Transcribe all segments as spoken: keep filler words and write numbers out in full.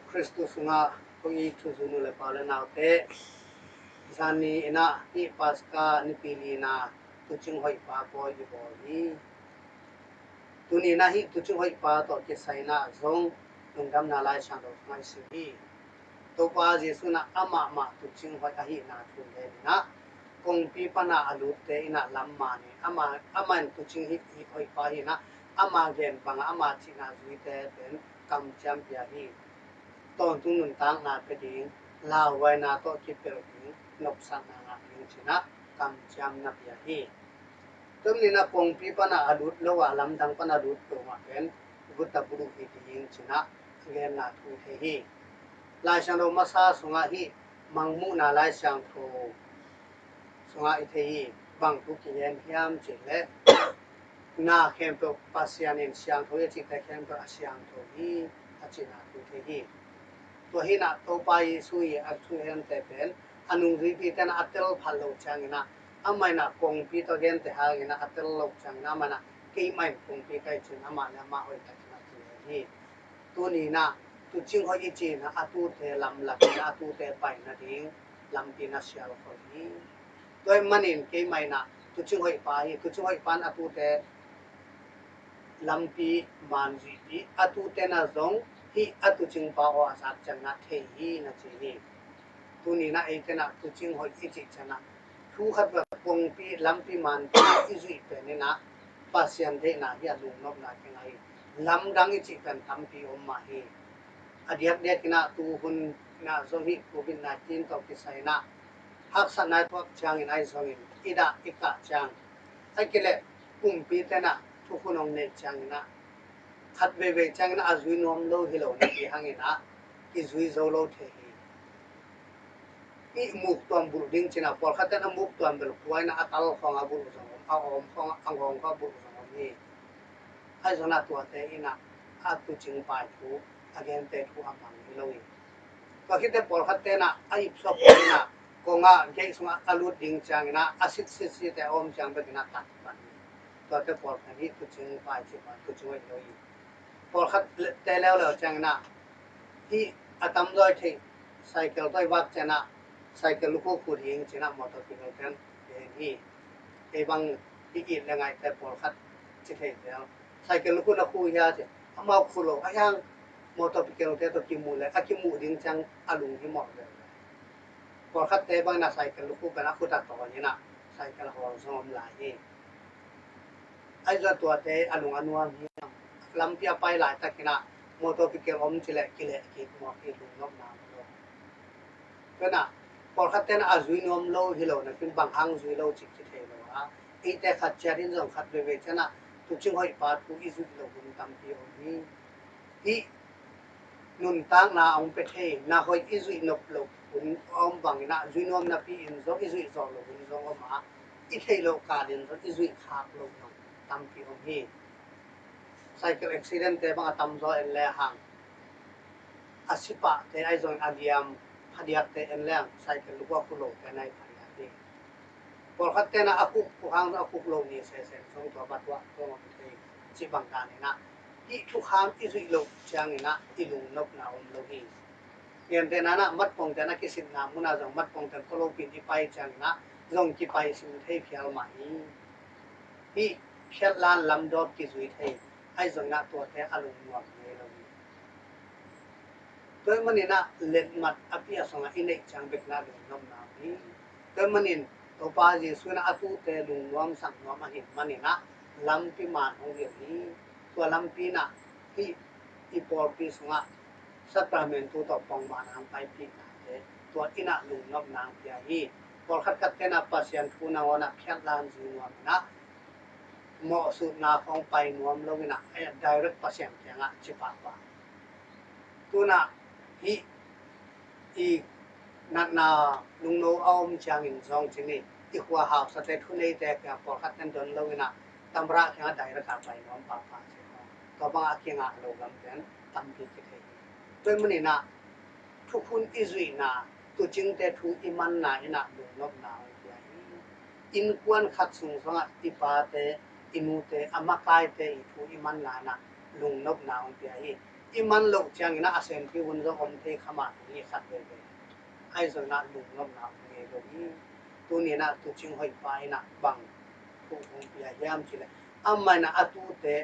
Khristu sungah ko i thuzun u le pa le naute, zani inah hih Paska nipi lina tuucing hoih pa pawi i bawl hi. Tuni inah hih tuucing hoih pa tawh kisai inah zong Lungdamna Laisiangtho sungah i sim hi. Topa Jesu inah amah mah tuucing hoih ahihna thu gen inah kongpi pana a lutte inah lam man hi. Amah, amah in tuucing hih, hih hoih pa hi inah ama gen bangah ama cihna zuite pen kamciam pia hi. Tawntung nuntakna pia ding, lauhuaina tawh kipelh ding, nopsakna ngah ding ci inah kamciam na pia hi. Tua manin ah kongpi pana a lut lo a lamdang pana lut peuhmah pen guta buluh hi ding ci inah genna thu i thei hi. Laisiangtho masa sungah hih Mangmuhna Laisiangtho sungah i thei hi. Bang thu kigen hiam cih leh, na khempeuh Pasian in siangtho hi a cihte khempeuh a siangtho hi a cihna thu i thei hi. Tua hi inah Topa Jesu i a thuhente pen a nungzuipite inah a tel phat loh ciang inah amah inah kongpi tawh gente hang inah a tel loh ciang inah amah inah keimah in kongpi ka hi ci-in amah le amah hoihtak inah thu gen hi. Tuni inah tuucing hoih i cih inah a tuute lamlak inah a tuute pai nading lampi na sial khol hi. Tua ahih manin keimah inah tuucing hoih pa hi. Tuucing hoih pan a tuute lampi man zuihpih, a tuute inah zong hih a tuucing pa aw a zak ciang inah thei hi na ci hi. Tuni inah eite inah tuucing hoih i cih ciang inah thu khat bek kongpi lampi manpi i zuih pen inah Pasian deihna hi a, lungnopna kinga hi. Lamdang i cih pen tampi om mah hi. A diakdiak inah tuhun inah zong hih covid nineteen tawh kisai inah haksatna i thuak ciangin ahi zongin i dah i kah ciang, ahih kei leh kumpite inah thukhun hong neih ciang inah khat veivei ciang inah a zui nuam lo hi lo napi hang inah i zui zo lo thei hi. I muktuam bulh ding ci inah pawlkhat ten a muktuam bel kua inah a tal khawng a bulh zong om, a awm khawng a ngawng khawng a bulh zong om hi. Ahi zong inah tuate inah a tuucing pai thu, a gente thu a mang hi lo hi. Tua khit teh pawlkhat ten ah a ipsuak pen inah kongah gate sungah a lut ding ciang inah a sitsit site a om ciang bek inah tat pan hi. Tuate pawlkhat hih tuucing pai cih pan tuucing hoih lo hi. Pawlkhat te leuleu ciang inah hih a tamzaw i theih cycle tawh i vak ciang inah cycle lukhu khu ding ci inah motor pickle ten gen hi. Kei bang hih it le ngaihte pawlkhat ci thei zel. Cycle lukhu na khu hia ci, amau khu lo, a hiang motor pickle te tawh kimuh le a kimuh ding ciang a lunghimawh zel. Pawlkhatte bang inah cycle lukhu pen a khut a tawn inah cycle hawl zong om lai hi. Ahi zong tuate a lung a nuam hiam? Lampi a pai laitak inah motor pickle om ci leh kileh kik mawk hi, lungnopna om lo. Tua inah pawlkhat ten a zui nuam lo hi lo napi in bang hang zui lo cih kithei lo a, eite khat ciat in zong khat veivei ciang inah tuucing hoih pa thu i zuih loh hun tampi om hi. Hih nuntakna a hong pia thei na hoih i zuih nop loh hun a om bang inah zui nuam napi in zong i zuih zawh loh hun zong om a, i theih loh kal in zong i zuih khak loh zong tampi om hi. Cycle accident te bang a tamzaw en le hang a sipahte ahi zongin a liam phadiakte en le hang cycle lukhu a khu lote na hi phadiak hi. Pawlkhat ten ah a khuk, khuk hang a khuk lo ni sese zong tua batuah tua ngawm thei cih bang dan inah hih thukham i zuih loh ciang inah i lungnopna om lo hi. Gentehna inah matpongte na kisitna munah zong matpongte kolopi in i pai ciang inah zong kipai sim thei phial mah hi. Hih phiatlan lamdawt kizui thei ahi zong inah tuate a lungnuam ngei lo hi. Tua ahih manin ah letmat a pi a sungah i neih ciang bek inah lungnopna om hi. Tua ahih manin Topa Jesu inah a tuute lungnuam saknuam ahih manin ah lampi man hong hilh hi. Tua lampi inah hih i pawlpi sungah Sacramentu tawh pongmawhna hong paipihnate tua inah lungnopna hong pia hi. Pawlkhat khat ten ah Pasian thu nangawn ah phiatlan zui nuam inah mawhsutna khawng pai nuam lo inah direct Pasian kiangah ci pahpah. Tu inah hih i natna lungno a om ciangin zong ci ni, i khua hausate thuneite kiangah pawlkhat ten don lo inah tamra kiangah direct a pai nuam pahpah ci. Tua bangah a kingah lo lamten tampi kithei hi. Tua ahih manin ah thukhun i zuihna, tuucingte thu i manna inah lungnopna hong pia hi. Innkuan khat sung sungah i pate i nute a makaite i thu i manna inah lungnopna hong pia hi. i man loh ciangin ah a sempi hun zong om thei kha mah hi khat veve. Ahi zongin ah lungnopna om ngei lo hi. Tuni in ah tuucing hoihpa in ah bang thu hong pia hiam cih leh, amah in ah a tuute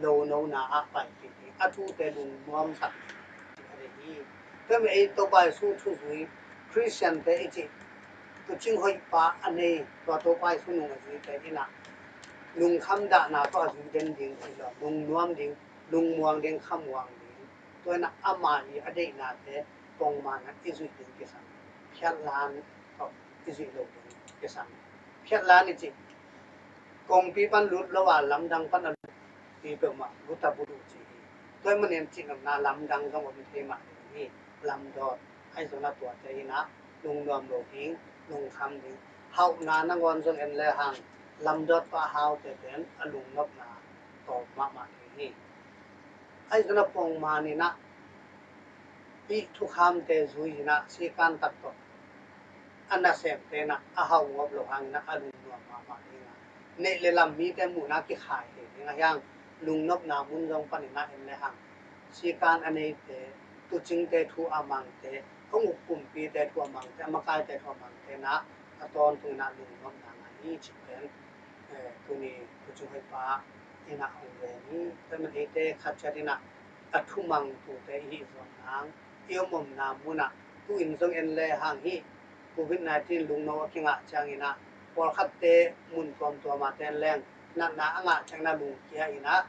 lonona ah paipih ding, a tuute lungnuam tak ding a deih hi. Tua mah ei Topa Jesu thuzui Khristiante i cih tuucing hoihpa a nei, tua Topa Jesu nung a zuite in ah lungkham dahna tawh a zui den ding hi lo, lungnuam ding, lungmuang ding, khamuang ding. Tua in ah ama i a deihnate pongman ah i zuih ding kisam, phiatlan tawh i zuih loh ding kisam. Phiatlan i cih kongpi pan lut lo a lamdang pan a lut pi peuhmah lut a bul uh ci hi. Tua ahih manin cihnopna lamdang zong om thei mah ding hi. Lamdawt, ahi zongin ah tuate in ah lungnuam lo ding, lungkham ding. Hauhna nangawn zong en lehang lamdawt tawh a haute pen a lungnopna tawm mahmah ding hi. Ahi zongin ah pongman in ah hih thukhamte zui in ah sikan tak tawh a nasemte in ah a hauh ngop loh hangin ah a lungnuam mahmah ding a, neih le lam mite muhna kikhai thei ding a, hiang lungnopna mun zong panin ah en lehang sikan a neite, tuucingte thu a mangte, hong uk kumpite thu a mangte, a makaite thu a mangte in ah a tawntung in ah lungnopna ngah hi cih pen, eh, tuni tuucing hoihpa in ah hong gen hi. Tua ahih manin eite khat ciat in ah a thumang tute i hih zawh nang, i om omna mun ah, tu-in zong en lehang hih covid nineteen lungno a kingah ciangin ah pawlkhatte mun tuamtuam ah ten leng natna a ngah ciangin ah lungkia in ah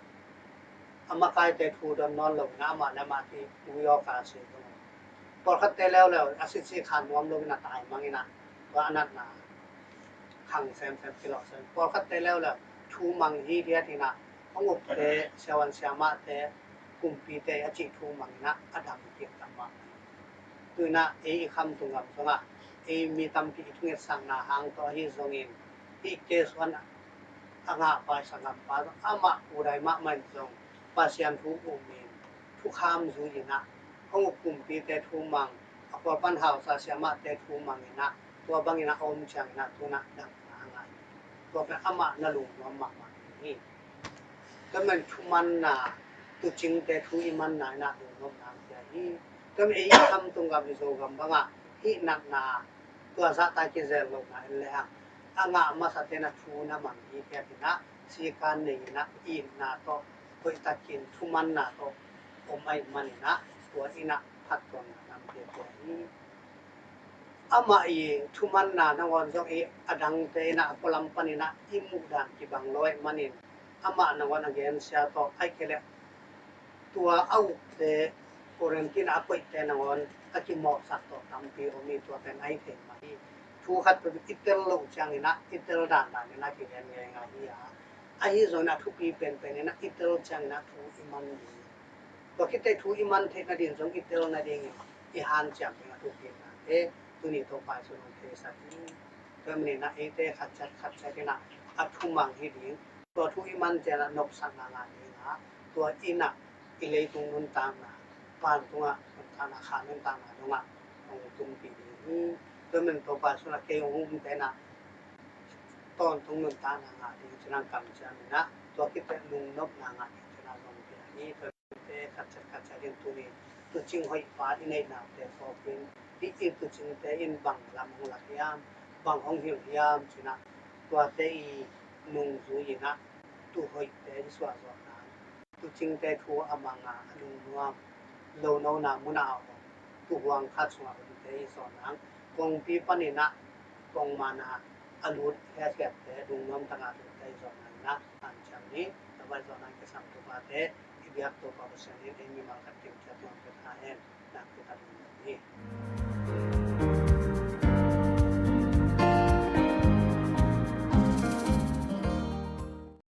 a makaite thu don nawn lo in ah amah le amah kiui aw ka si zong. Pawlkhatte leuleu a sitsi khan nuam lo in ah taimang in ah tua a natna khang semsem kilawh sem. Pawlkhatte leuleu thu mang hithiat in ah hong ukte, siavuan siamahte, kumpite a cih thu mang in ah a dam kik tam mah. Tu in ah ei i Khamtung gam zong ah ei mi tampi i thungetsakna hang tawh ahi zongin hih case one a ngahpa i sanggampa zong amah kudai mahmah in zong Pasian thu um in thukham zui in ah hong uk kumpite thu mang, a khuapan hausa siamahte thu mang in ah tua bangin ah a om ciangin ah tu in ah damna a ngah hi. Tua pen amah na lungnuam mahmah ding hi. Tua ahih manin thumanna, tuucingte thu i manna in ah lungnopna hong pia hi. Tua ahih manin ei i Khamtung gam, i Zogam bangah hih natna, tua zahta kizel lohna en lehang a ngah masate in ah thu na mang hithiat in ah sikan nei in ah itna tawh hoihtakin thumanna tawh om ahih manin ah tua in ah phattuamna lampi a pia hi. Amah i thumanna nangawn zong i a dangte in ah a pualam panin ah i muhdan kibang lo ahih manin amah nangawn a gensia tawh ahih kei leh tua a ukte, quarantine a koihte nangawn a kimawhsak tawh tampi om hi. Tua pen ahi thei mah hi. Thu khat peuh i tel loh ciangin ah i tel dandan in ah kigen ngeingai hi a, ahi zongin a thupi penpen in ah i tel ciangin ah thu i man ding, tua khit teh thu i man theih nading zong i tel nadingin i hanciam ding a thupi nate tuni Topa Jesu in hong theisak hi. Tua ahih manin ah eite khat ciat khat ciat in ah a thumang hi ding, tua thu i man ciangin ah nopsakna ngah ding a, tua in ah i leitung nuntakna, vantungah nuntakna, kha nuntakna dongah hong tunpih ding hi. Tua ahih manin Topa Jesu in ah kei hong umte in ah tawntung nuntakna ngah ding ci-in ah kamciam in ah, tua khit teh lungnopna ngah ding ci-in ah zong pia hi. Tua ahih manin eite khat ciat khat ciat in tuni tuucing hoihpa i neihna uh te phawk in, hih i tuucingte in bang lam hong lak hiam, bang hong hilh hiam ci-in ah tuate i nungzui in ah tuuhoihte i suahzawhna, tuucingte thu a mang a a lungnuam, lonona mun ah a om, tuuhuang khat sungah omte i zawhna, kongpi panin ah pongman a a lut hethiatte, lungnuam tak a lutte i zawhna in ah hanciam ni. Tua bang zawhna kisam Topate i biak Topa Pasian in ei mimal khat kimciat hong pia ta hen. Nakpi takin lungdam hi.